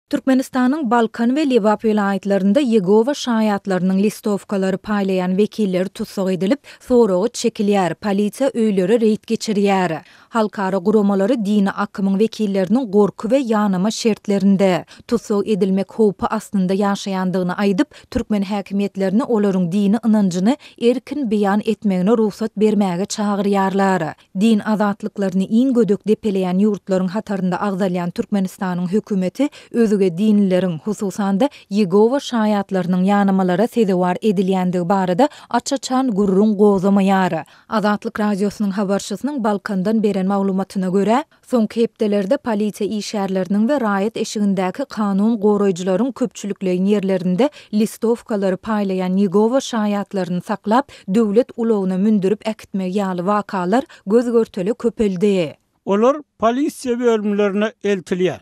Türkmenistanyň Balkan we Lebap welaýatlarynda Ýegowa şaýatlarynyň listowkalary paýlaýan wekilleri tussag edilip, soraga çekilýär, polisiýa öýlere reýd geçirýär. Halkara guramalary dini akymyň wekilleriniň gorky we ýanama şertlerinde, tussag edilmek howpy astynda ýaşaýandygyny aýdyp, türkmen häkimiýetlerini olaryň dini ynanjyny erkin beýan etmegine rugsat bermäge çagyrýarlar. Din azatlyklaryny iň gödek depeleýän ýurtlaryň hatarynda agzalýan Türkmenistanyň hökümeti özge dinlileriň, hususan-da, Ýegowa şaýatlarynyň ýanamalara sezewar edilýändigi barada aç-açan gürrüň gozamaýar. Azatlyk Radiosynyň habarçysynyň Balkandan beren maglumatyna görä, Soňky hepdelerde polisiýa işgärleriniň we raýat eşigindäki kanun goraýjylaryň köpçülikleýin ýerlerinde listowkalary paýlaýan Ýegowa şaýatlaryny saklap, döwlet ulagyna mündürip äkitmegi ýaly wakalar göz-görtele köpeldi. Olar polisiýa bölümlerine eltilýär.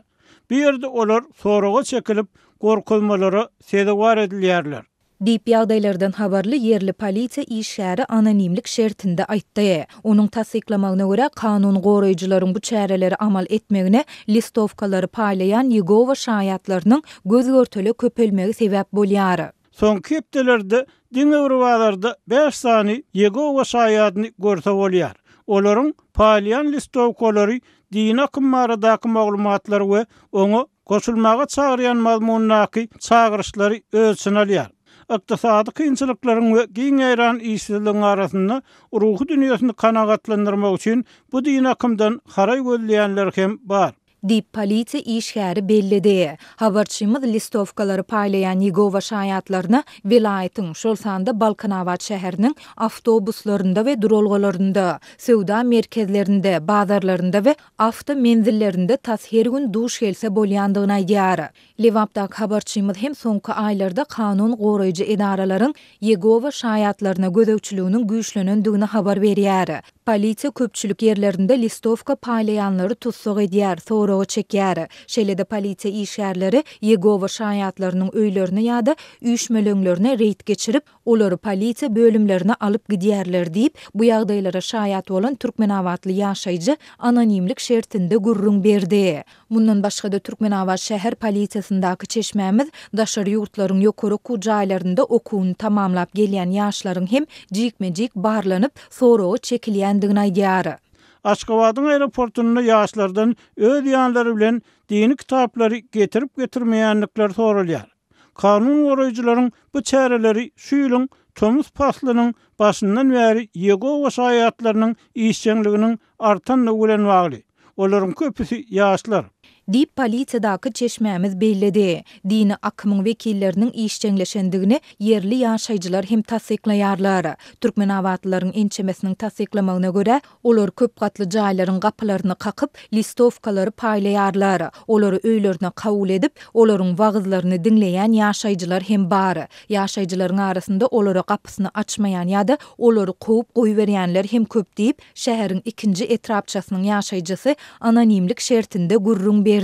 Bu ýerde olar soraga çekilip, gorkuzmalara sezewar edilýärler. Diýip, ýagdaýlardan habarly ýerli polisiýa işgäri anonimlik şertinde aýtdy. Onuň tassyklamagyna görä, kanun goraýjylaryň bu çäreleri amal etmegine listowkalary paýlaýan Ýegowa şaýatlarynyň göz-görtele köpelmegi sebäp bolýar. Soňky hepdelerde diňe bir bazarda bäş sany Ýegowa şaýadyny görse bolýar. Olaryň paýlaýan listowkalary dini akym baradaky maglumatlary we oňa goşulmaga çagyrýan mazmundaky çagyryşlary öz içine alýar. Ykdysady kynçylyklaryň we giň ýaýran işsizligiň arasynda ruhy dünýesini kanagatlandyrmak üçin bu dini akymdan haraý gözleýänler hem bar. Diýip, polisiýa işgäri belledi. Habarçymyz listowkalary paýlaýan Ýegowa şaýatlaryna welaýatyň, şol sanda Balkanabat şäheriniň awtobuslarynda we duralgalarynda, söwda merkezlerinde, bazarlarynda we awto menzillerinde tas her gün duş gelse bolýandygyny aýdýar. Lebapdaky habarçymyz hem soňky aýlarda kanun goraýjy edaralaryň Ýegowa şaýatlaryna gözegçiliginiň güýçlenendigini habar berýär. Polisiýa köpçülik ýerlerinde listowka paýlaýanlary tussag edýär, soraga çekýär. Şeýle-de polisiýa işgärleri Ýegowa şaýatlarynyň öýlerine ýa-da üýşmeleňlerine reýd geçirip, Olary polisiýa bölümlerine alyp gidýärler diýip, bu ýagdaýlara şaýat bolan türkmenabatly ýaşaýjy anonimlik şertinde gürrüň berdi. Mundan başga-da, Türkmenabat şäher polisiýasyndaky çeşmämiz daşary ýurtlaryň ýokary okuw jaýlarynda okuwyny tamamlap gelýän ýaşlaryň hem jikme-jik barlanyp, soraga çekilýändigini aýdýar. Aşgabadyň aeroportunda ýaşlardan öz ýanlary bilen dini kitaplary getirip-getirmeýändikleri soralýar. Kanun goraýjylaryň bu çäreleri şu ýylyň tomus paslynyň başyndan bäri Ýegowa şaýatlarynyň işjeňliginiň artandygy bilen bagly. Olaryň köpüsi ýaşlar. Diýip, polisiýadaky çeşmämiz belledi. Dini akymyň wekilleriniň işjeňleşendigini ýerli ýaşaýjylar hem tassyklaýarlar. Türkmenabatlylaryň ençemesiniň tassyklamagyna görä, Olar köp gatly jaýlaryň gapylaryny kakyp, listowkalary paýlaýarlar. Olary öýlerine kabul edip, olaryň wagyzlaryny diňleýän ýaşaýjylar hem bar. Ýaşaýjylaryň arasynda olara gapysyny açmaýan ýa-da olary kowup goýberýänler hem köp diýip, şäheriň ikinji etrapçasynyň ýaşaýjysy anonimlik şertinde gürrüň berdi.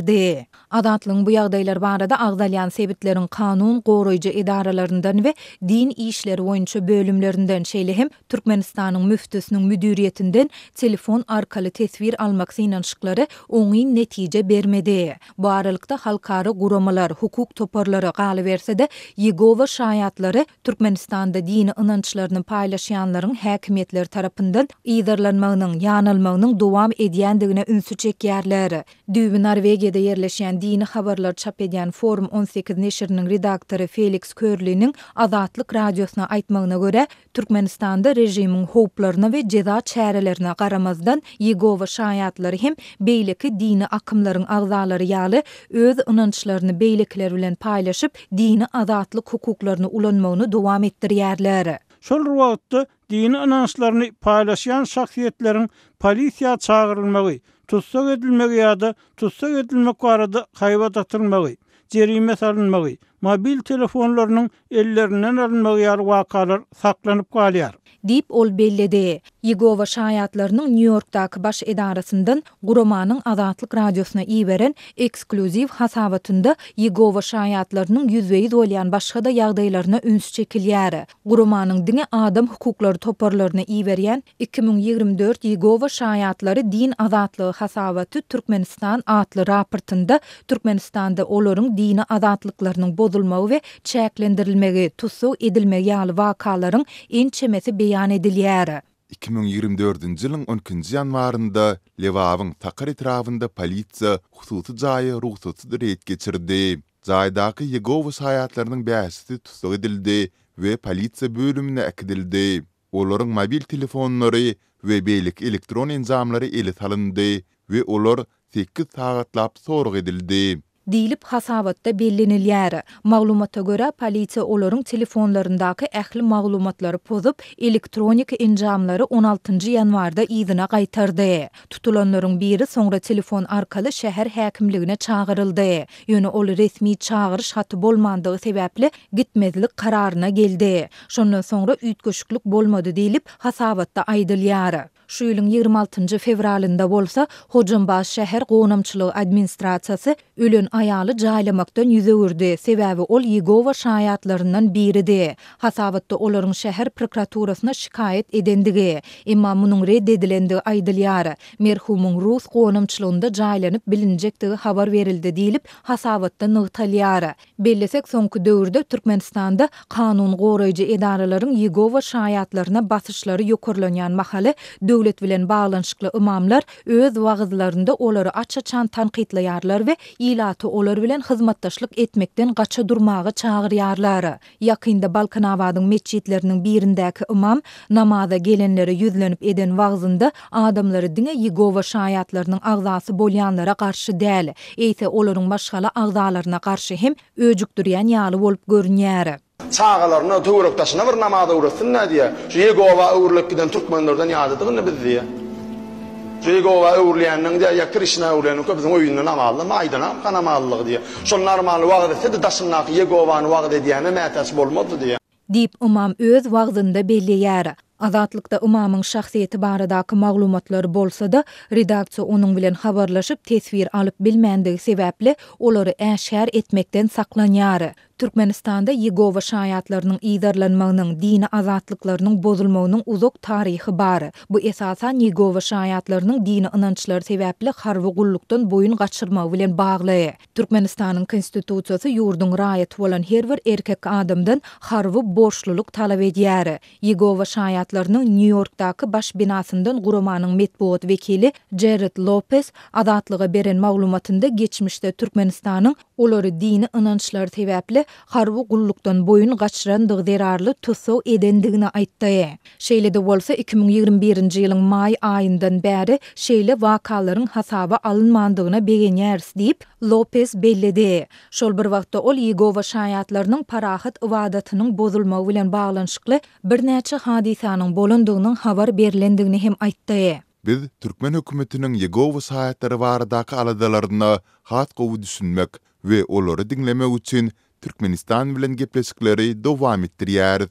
Azatlygyň bu ýagdaýlar barada agzalýan sebitleriň kanun goraýjy edaralaryndan we din işleri boýunça bölümlerinden, şeýle hem Türkmenistanyň müftüsiniň müdiriýetinden telefon arkaly teswir almak synanyşyklary oňyn netije bermedi. Bu aralykda, halkara guramalar, hukuk toparlary, galyberse-de, Ýegowa şaýatlary Türkmenistanda dini ynançlaryny paýlaşýanlaryň häkimiýetler tarapyndan yzarlanmagynyň, ýanalmagynyň dowam edýändigine ünsi çekýärler. Düýbi Norwegiýada ýerleşýän dini habarlary çap edýän Forum 18 neşiriniň redaktory Feliks Körliniň Azatlyk Radiosyna aýtmagyna görä, Türkmenistanda režimiň howplaryna we jeza çärelerine garamazdan, Ýegowa şaýatlary hem beýleki dini akymlaryň agzalary ýaly öz ynançlaryny beýlekiler bilen paýlaşyp, dini azatlyk hukuklaryny ulanmagyny dowam etdirýärler. Şol bir wagtda, dini ynançlaryny paýlaşýan şahsyýetleriň polisiýa çagyrylmagy, tussag edilmegi ýa-da tussag edilmek barada haýbat atylmagy, jerime salynmagy, mobil telefonlarynyň ellerinden alynmagy ýaly wakalar saklanyp galýar. Diýip, ol belledi. Ýegowa şaýatlarynyň Nýu-Ýorkdaky baş edarasyndan guramanyň Azatlyk Radiosyna iberen eksklýuziw hasabatynda Ýegowa şaýatlarynyň ýüzbe-ýüz bolýan başga-da ýagdaýlaryna üns çekilýär. Guramanyň diňe adam hukuklary toparlaryna iberýän 2024 Ýegowa şaýatlary din azatlygy hasabaty Türkmenistan atly raportynda Türkmenistanda olaryň dini azatlyklarynyň bozulmagy we çäklendirilmegi, tussag edilmegi ýaly wakalaryň ençemesi beýan edilýär. 2024-nji ýylyň on ikinji ýanwarynda Lebabyň Sakar etrabynda polisiýa hususy jaýa rugsatsyz reýd geçirdi. Jaýdaky Ýegowa şaýatlarynyň bäşisi tussag edildi we polisiýa bölümine äkidildi. Olaryň mobil telefonlary we beýleki elektron enjamlary ele salyndy we olar sekiz sagatlap sorag edildi. Diýlip, hasabatda bellenilýär. Maglumata görä, polisiýa olaryň telefonlaryndaky ähli maglumatlary pozup, elektronik enjamlary on altynjy ýanwarda yzyna gaýtardy. Tutulanlaryň biri soňra telefon arkaly şäher häkimligine çagyryldy. Ýöne ol resmi çagyryş haty bolmandygy sebäpli gitmezlik kararyna geldi. Şondan soňra üýtgeşiklik bolmady diýlip, hasabatda aýdylýar. Şu ýylyň 26 njy fewralynda bolsa, Hojambaz şäher gonamçylygy administrasiýasy ölen aýaly jaýlamakdan ýüz öwürdi, sebäbi ol Ýegowa şaýatlaryndan biridi. Hasabatda olaryň şäher prokuraturasyna şikaýat edendigi, emma munuň red edilendigi aýdylýar. Merhumyň rus gonamçylygynda jaýlanyp bilinjekdigi habar berildi diýlip, hasabatda nygtalýar. Bellesek, soňky döwürde Türkmenistanda kanun goraýjy edaralaryň Ýegowa şaýatlaryna basyşlary ýokarlanýan mahaly, döwlet bilen baglanyşykly ymamlar öz wagyzlarynda olary aç-açan tankytlaýarlar we ilaty olar bilen hyzmatdaşlyk etmekden gaça durmaga çagyrýarlar. Ýakynda Balkanabadyň metjitleriniň birindäki ymam namaza gelenlere ýüzlenip eden wagzynda adamlary diňe Ýegowa şaýatlarynyň agzasy bolýanlara garşy däl, eýse olaryň maşgala agzalaryna garşy hem öjükdirýän ýaly bolup görünýär. Çagalaryna, töwerek-daşyna bir namaz öwretsin-dä diýýär. Şu Ýegowa öwrülip giden türkmenlerden ýadadyk indi biz diýýär. Şu Ýegowa öwrülýäniň diýýär, ýa Krişna öwrülýäniň köpüsiniň öýünde namazlamy, aýdanamyka namazlygy diýýär. Şol normalny wagyz etse-de daşyndaky Ýegowany wagyz edýäne mätäç bolmazdy diýýär. Diýip, ymam öz wagzynda belleýär. Azatlykda ymamyň şahsyýeti baradaky maglumatlar bolsa-da, redaksiýa onuň bilen habarlaşyp teswir alyp bilmändigi sebäpli, olary äşgär etmekden saklanýar. Türkmenistanda Ýegowa şaýatlarynyň yzarlanmagynyň, dini azatlyklarynyň bozulmagynyň uzak taryhy bar. Bu esasan Ýegowa şaýatlarynyň dini ynançlary sebäpli harby gullukdan boýun gaçyrmagy bilen bagly. Türkmenistanyň Konstitusiýasy ýurduň raýaty bolan her bir erkek adamdan harby borçlulyk talap edýär. Ýegowa şaýatlarynyň Nýu-Ýorkdaky baş binasyndan guramanyň metbugat wekili Jerred Lopes Azatlyga beren maglumatynda geçmişde Türkmenistanyň Olary dini ynançlary sebäpli harby gullukdan boýun gaçyrandygy zerarly tussag edendigini aýtdy. Şeýle-de bolsa, 2021-nji ýylyň maý aýyndan bäri şeýle wakalaryň hasaba alynmandygyna begenýäris diýip, Lopez belledi. Şol bir wagtda ol Ýegowa şaýatlarynyň parahat ybadatynyň bozulmagy bilen baglanyşykly birnäçe hadysanyň bolandygynyň habar berlendigini hem aýtdy. Biz türkmen hökümetiniň Ýegowa şaýatlary baradaky aladalaryna has gowy düşünmek we olary diňlemek üçin Türkmenistan bilen gepleşikleri dowam etdirýäris.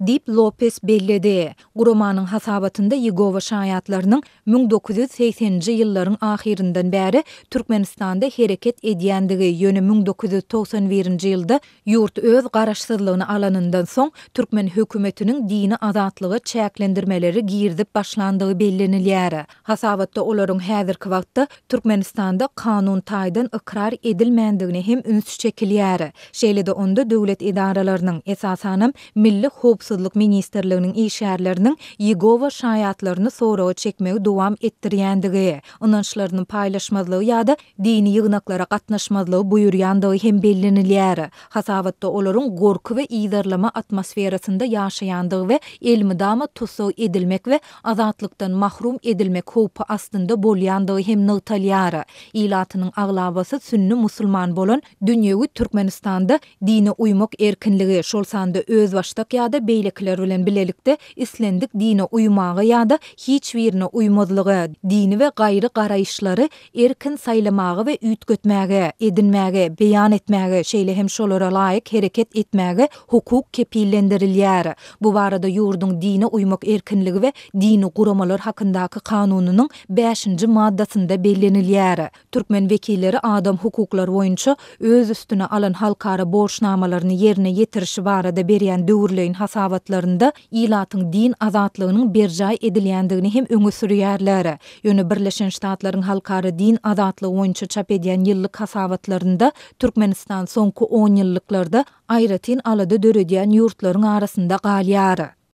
Diýip, Lopes belledi. Guramanyň hasabatynda Ýegowa şaýatlarynyň 1980-nji ýyllaryň ahyryndan bäri Türkmenistanda hereket edýändigi, ýöne 1991-nji ýylda Ýurt öz garaşsyzlygyny alanyndan soň, türkmen hökümetiniň dini azatlyga çäklendirmeleri girizip başlandygy bellenilýär. Hasabatda olaryň häzirki wagtda Türkmenistanda kanun taýdan ykrar edilmändigine hem üns çekilýär. Şeýle-de onda döwlet edaralarynyň, esasanam, Milli howpsuzlyk ministrliginiň işgärleriniň Ýegowa şaýatlaryny soraga çekmegi dowam etdirýändigi, ynançlaryny paýlaşmazlygy ýa-da dini ýygnaklara gatnaşmazlygy buýurýandygy hem bellenilýär. Hasabatda olaryň gorky we yzarlama atmosferasynda ýaşaýandygy we elmydama tussag edilmek we azatlykdan mahrum edilmek howpy astynda bolýandygy hem nygtalýar. Ilatynyň aglabasy sünni musulman bolan dünýewi Türkmenistanda dine uýmak erkinligi, şol sanda özbaşdak ýa-da beýleki. beýlekiler bilen bilelikde islendik dine uýmaga ýa-da hiç birine uýmazlyga, dini we gaýry garaýyşlary erkin saýlamaga we üýtgetmäge, edinmäge, beýan etmäge, şeýle hem şolara laýyk hereket etmäge hukuk kepillendirilýär. Bu barada ýurduň Dine uýmak erkinligi we dini guramalar hakyndaky kanunynyň bäşinji maddasynda bellenilýär. Türkmen wekilleri adam hukuklary boýunça öz üstüne alan halkara borçnamalaryny ýerine ýetirişi barada berýän döwürleýin hasabatlarynda ilatyň din azatlygynyň berjaý edilýändigini hem öňe sürýärler. Ýöne Birleşen Ştatlaryň Halkara din azatlygy boýunça çap edýän ýyllyk hasabatlarynda Türkmenistan soňky onýyllyklarda aýratyn alada döredýän ýurtlaryň arasynda galýar.